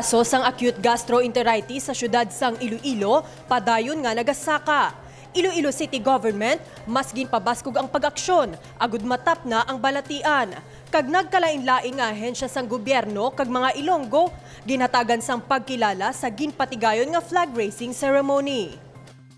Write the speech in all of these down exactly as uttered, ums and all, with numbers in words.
Kaso sang acute gastroenteritis sa siyudad sang Iloilo padayon nga nagasaka. Iloilo City Government mas ginpabaskog ang pag-aksyon agud matapna ang balatian, kag nagkalainlain nga ahensya sang gobyerno kag mga Ilonggo ginhatagan sang pagkilala sa ginpatigayon nga flag raising ceremony.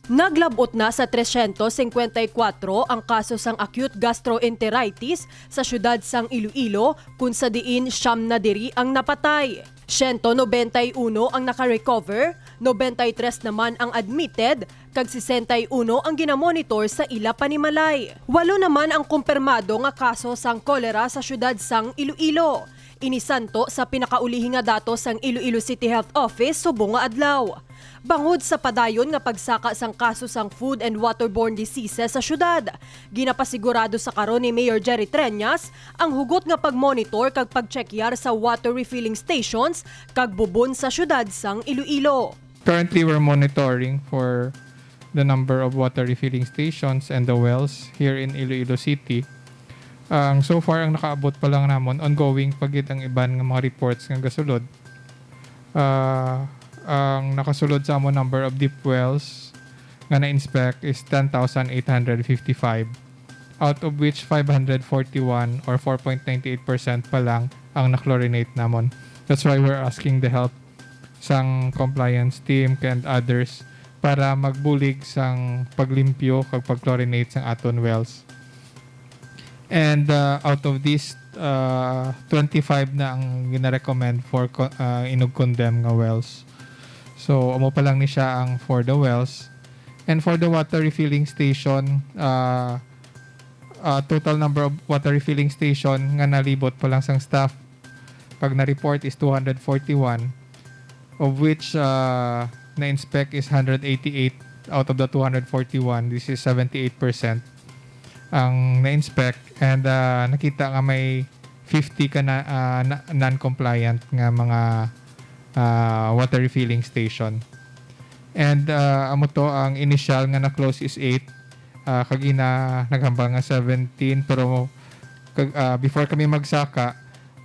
Naglab-ot na sa trescientos cincuenta y cuatro ang kaso sang acute gastroenteritis sa siyudad sang Iloilo, kun sa diin siyam na diri ang napatay. Siyento nobenta y uno ang naka-recover, nobenta y tres naman ang admitted, kag sesenta y uno ang ginamonitor sa ila panimalay. Walo naman ang kumpirmado nga kaso sang kolera sa siyudad sang Iloilo. Ini santo sa pinakaulihi nga datos sang Iloilo City Health Office subong nga adlaw. Bangod sa padayon nga pagsaka sang kaso sang food and waterborne diseases sa siyudad, ginapasigurado sa karon ni Mayor Jerry Treñas ang hugot nga pag-monitor kag pag-checkyar sa water refilling stations kag bubon sa siyudad sang Iloilo. Currently, we're monitoring for the number of water refilling stations and the wells here in Iloilo City. Ang so far, ang nakaabot pa lang namon, ongoing pa gid ang iban nga mga reports nga gasulod. Ah, ang nakasulod sa amon number of deep wells nga na-inspect is ten thousand eight hundred fifty-five, out of which five hundred forty-one or four point nine eight percent pa lang ang na-chlorinate namon. That's why we're asking the help sang compliance team and others para magbulig sang paglimpyo kag pag-chlorinate sang aton wells. And uh, out of this, uh, twenty-five na ang gina-recommend for co- uh, inug-condemn nga wells. So, amo pa lang ni siya ang for the wells. And for the water refilling station, uh, uh, total number of water refilling station nga nalibot pa lang sang staff kag na-report is two hundred forty-one, of which uh, na-inspect is hundred eighty-eight out of the two hundred forty-one. This is seventy-eight percent ang na-inspect, and uh, nakita nga may fifty ka na, uh, na- non-compliant nga mga uh, water refilling station. And uh, amo to, ang initial nga na-close is eight, uh, kag ina naghambal nga seventeen, pero kag, uh, before kami magsaka,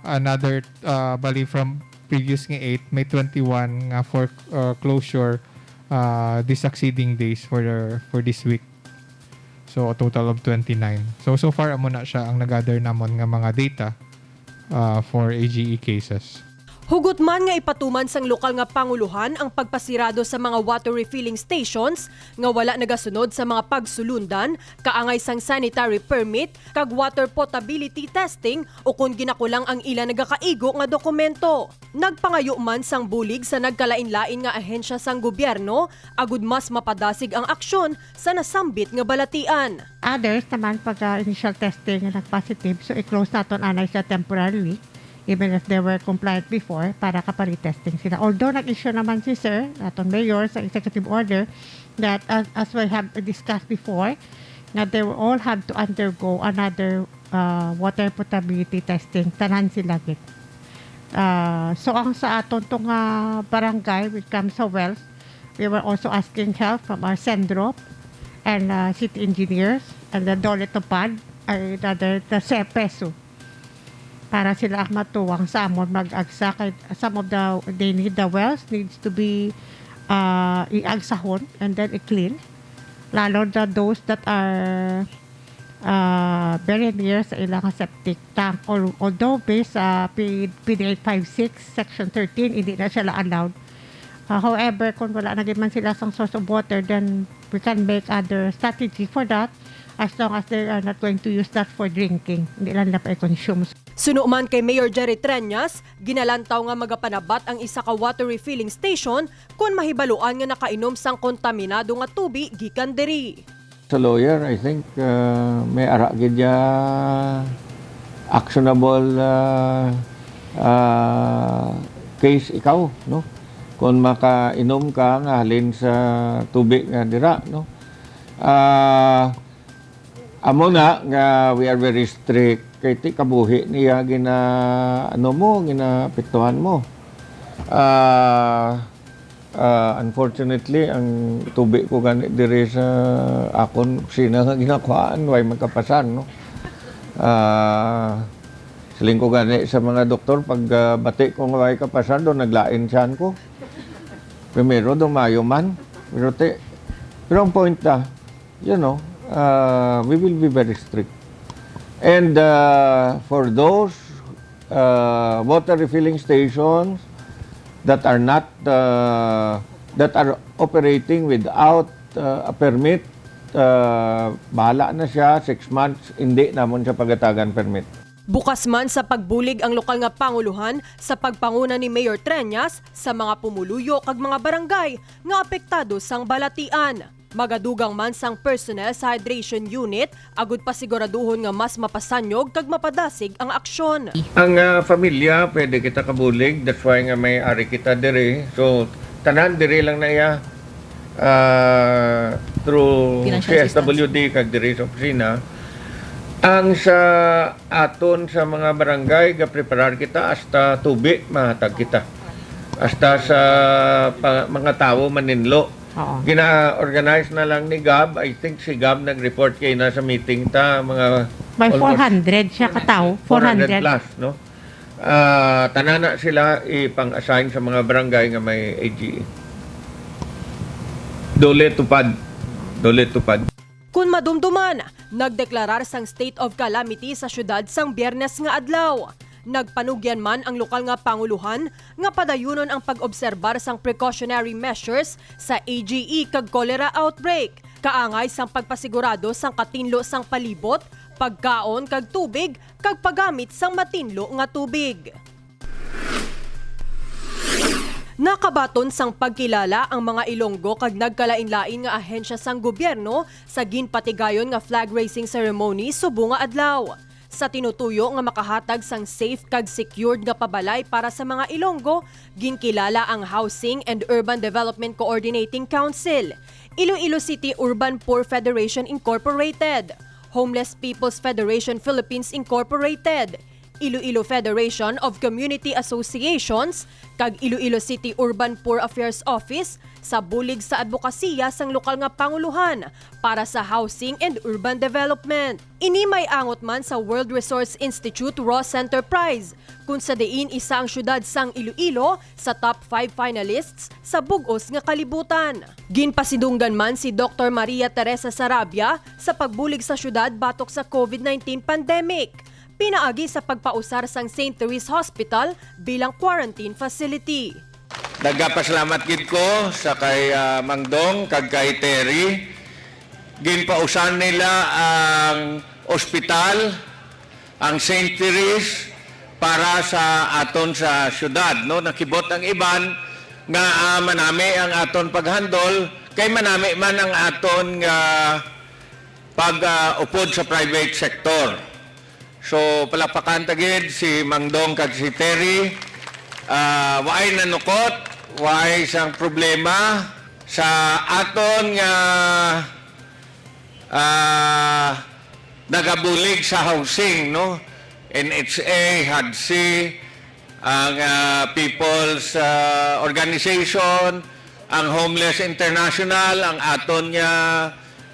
another, uh, bali, from previous nga eight, may twenty-one nga for uh, closure uh, the succeeding days for the, for this week. So, a total of twenty-nine. So, so far, amo na siya ang nag-gather namon nga mga data uh, for A G E cases. Hugot man nga ipatuman sang lokal nga pangulohan ang pagpasirado sa mga water refilling stations nga wala nagasunod sa mga pagsulundan kaangay sang sanitary permit kag water potability testing ukon ginakulang ang ila nagakaigo nga dokumento. Nagpangayo man sang bulig sa nagkalainlain nga ahensya sang gobyerno agud mas mapadasig ang aksyon sa nasambit nga balatian. Others naman, pag ah, initial testing nga nag-positive, so i-close naton anay siya temporarily, even if they were compliant before, para ka pa-retesting sila. Although nag-issue naman si Sir, aton Mayor, sa executive order that as, as we have discussed before, nga they will all have to undergo another uh, water potability testing, tanan sila gid. Uh, so ang sa aton to nga barangay, when it comes sa wells, we were also asking help from our Sendro and uh, city engineers and the Dole Tupad, or rather the SEPESU, para sila ang matuwang sa amon mag-agsa kay some of the, they need, the wells needs to be uh, i-agsahon and then i-clean, lalo na those that are uh, very near sa ilang septic tank. Al- Although based sa P- PD eight five six, Section thirteen, hindi na sila allowed. Uh, however, kung wala na gid man sila sang source of water, then we can make other strategy for that as long as they are not going to use that for drinking. Hindi lang nila pa i-consume. Suno man kay Mayor Jerry Treñas, ginalantaw nga magapanabat ang isa ka water refilling station kon mahibaluan nga nakainom sang kontaminado nga tubi gikan diri. Sa lawyer, I think uh, may ara gid ya actionable uh, uh, case ikaw, no? Kung makainom ka nga halin sa tubi nga dira, no? Uh, amo na nga we are very strict kay ti kabuhi niya gina ano mo, ginapituhan mo. Uh, Ah, unfortunately, ang tubi ko gani diri sa akon kusina nga ginakuhaan, way magkapasan, no? Ah, Siling ko gani sa mga doktor, pag, ah, bati ko nga way kapasar, do naglain siyan ko. Primero, do mayo man. Pero, te, pero ang point na, you know, uh, we will be very strict. And, uh, for those, uh, water refilling stations that are not, uh, that are operating without, uh, a permit, uh, bahala na siya, six months, hindi namon siya pagatagan permit. Bukas man sa pagbulig ang lokal nga panguluhan sa pagpanguna ni Mayor Treñas sa mga pumuluyo kag mga barangay nga apektado sang balatian. Magadugang man sang personnel sa hydration unit agud pasiguraduhon nga mas mapasanyog kag mapadasig ang aksyon. Ang, ah, pamilya, pwede kita kabulig. That's why nga may ari kita diri. So, tanan diri lang na iya, ah, through Financial C S W D kag diri sa opisina. Ang sa aton sa mga barangay, ga-preparar kita hasta tubi mahatag kita. Hasta sa pa- mga tawo maninlo. Oo. Gina-organize na lang ni Gab. I think si Gab nag-report kay na sa meeting ta, mga May almost four hundred siya katawo. four hundred Four hundred. Plus, no? Ah, tanana sila ipang-assign sa mga barangay nga may A G E. Dole tupad. Dole tupad. Kun madumduman, nagdeklarar sang state of calamity sa syudad sang Biyernes nga adlaw. Nagpanugyan man ang lokal nga panguluhan nga padayunon ang pag-obserbar sang precautionary measures sa A G E kag cholera outbreak, kaangay sang pagpasigurado sang katinlo sang palibot, pagkaon kag tubig, kag paggamit sang matinlo nga tubig. Nakabaton sang pagkilala ang mga Ilonggo kag nagkalainlain nga ahensya sang gobyerno sa ginpatigayon nga flag raising ceremony subong nga adlaw. Sa tinutuyo nga makahatag sang safe kag secured nga pabalay para sa mga Ilonggo, ginkilala ang Housing and Urban Development Coordinating Council, Iloilo City Urban Poor Federation Incorporated, Homeless People's Federation Philippines Incorporated, Iloilo Federation of Community Associations, kag Iloilo City Urban Poor Affairs Office sa bulig sa adbokasiya sang lokal nga panguluhan para sa housing and urban development. Ini may angot man sa World Resource Institute Raw Center Prize, kun sa diin isa ang syudad sang Iloilo sa top five finalists sa bug-os nga kalibutan. Ginpasidunggan man si Doktor Maria Teresa Sarabia sa pagbulig sa syudad batok sa COVID nineteen pandemic, pinaagi sa pagpausar sang Saint Therese Hospital bilang quarantine facility. Nagapasalamat gid ko sa kay, ah, Mang Dong kag kay Terry. Ginpausan nila ang ospital, ang Saint Therese, para sa aton sa syudad, no? Nakibot ang iban nga, ah, manami ang aton paghandol, kay manami man ang aton nga pag, ah, upod sa private sector. So, palakpakan ta gid si Mang Dong kag si Terry. Ah, waay nanukot, waay sang problema sa aton nga, ah, nagabulig sa housing, no? N H A, HADC, ang, ah, People's, ah, Organization, ang Homeless International, ang aton nga,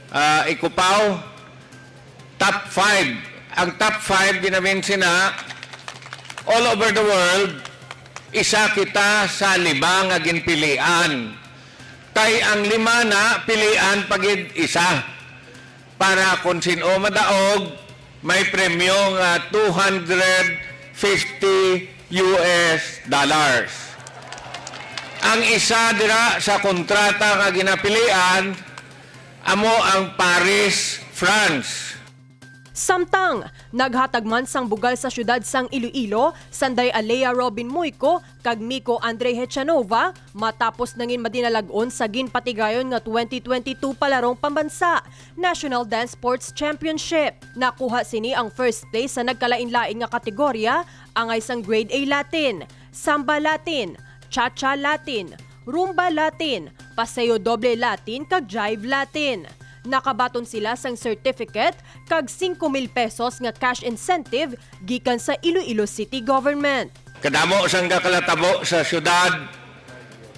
ah, Ikupaw. Top five. Ang top five, ginaminsi na, all over the world, isa kita sa lima nga ginpilian. Kay ang lima na, pilian pa gid isa. Para kung sin-o madaog, may premyo nga two hundred fifty U S dollars. Ang isa dira sa kontrata nga ginapilian, amo ang Paris, France. Samtang, naghatag man sang bugal sa syudad sang Iloilo, Sanday Alea Robin Muyco kag Miko Andre Hechanova, matapos nangin madinalag-on sa ginpatigayon nga twenty twenty-two Palarong Pambansa National Dance Sports Championship. Nakuha sini ang first place sa nagkalainlain nga kategorya, angay sang Grade A Latin, Samba Latin, Cha-Cha Latin, Rumba Latin, Paseo Doble Latin, kag Jive Latin. Nakabaton sila sang certificate kag singko mil pesos nga cash incentive gikan sa Iloilo City Government. Kadamo sang gakalatabo sa syudad,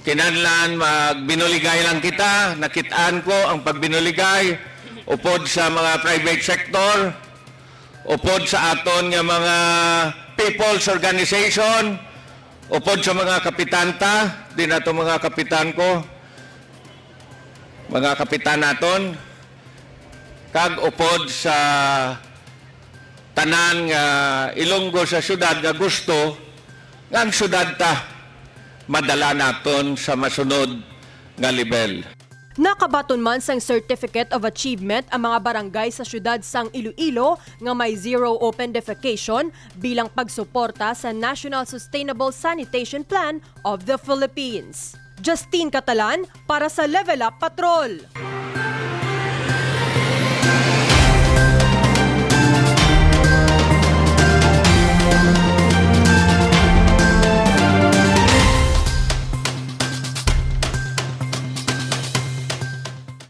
kinahanglan magbinuligay lang kita. Nakit-an ko ang pagbinuligay upod sa mga private sector, upod sa aton nga mga People's Organization, upod sa mga kapitan ta, di na to mga kapitan ko, mga kapitan naton, kag upod sa tanan nga Ilonggo sa syudad nga gusto nga ang syudad ta madala naton sa masunod nga level. Nakabaton man sang Certificate of Achievement ang mga barangay sa siyudad sang Iloilo nga may zero open defecation bilang pagsuporta sa National Sustainable Sanitation Plan of the Philippines. Justine Catalan para sa Level Up Patrol.